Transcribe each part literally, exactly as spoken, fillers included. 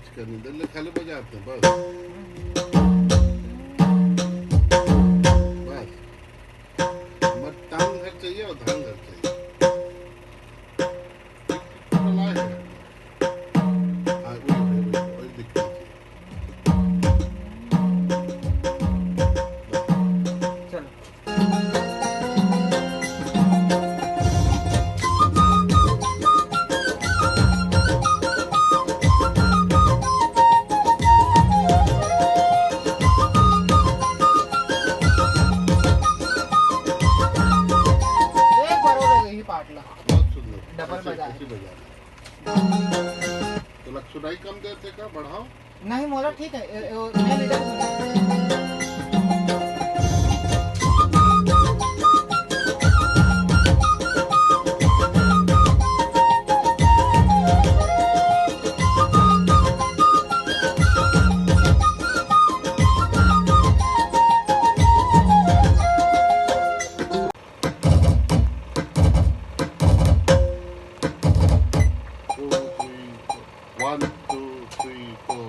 करने दे, ले खाली बजाते हैं, बस। बस। हमर तांग घर चाहिए और धान घर चाहिए। हाँ, वही, वही, वही, वही दिक्कत है। चलो। एक बार और यही पार्ट ला। बहुत सुंदर। डबल ऐसे, बजा है। ऐसे बजा। तो लग सुनाई कम देते का, बढ़ाओ। नहीं, मोला ठीक है। ए, ए, ओ, मैं नहीं जानता। Two, three, four. One, two, three, four.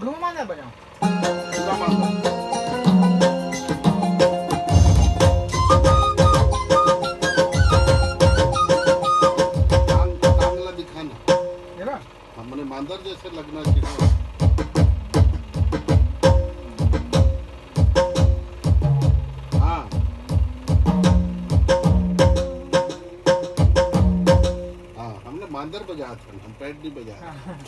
घुमा ना बजाओ। पूरा मांगो। टांग, टांग ला दिखाना। ये ना? हमने मांदर जैसे लगना चाहिए। हाँ। हाँ, हमने मांदर बजात हन, हम पैड नहीं बजात। हाँ।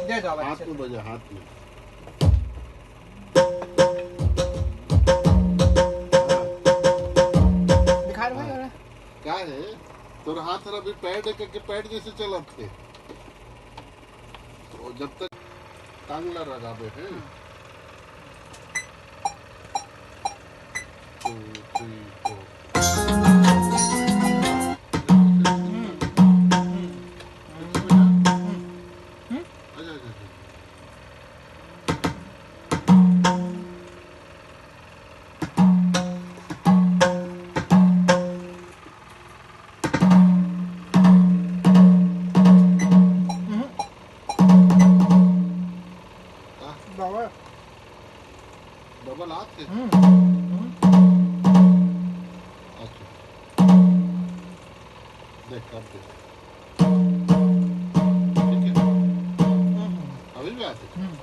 दे दो, हाथ में बजा, हाथ में। हाँ। दिखा रहे हो हाँ। जरा। का है? तोर हाथ हर अभी पैड है, करके पैड जैसे चलत थे। तो जब तक टांग ला रगाबे है। हम्म। Two, three, four। हम्म। हम्म। हम्म। आजा, आजा, आजा। हम्म। हाँ। डबल। डबल आत हे? हम्म। हम्म। अच्छा। देख, अब देख। ठीक है? हम्म। अभी भी आत हे? हम्म।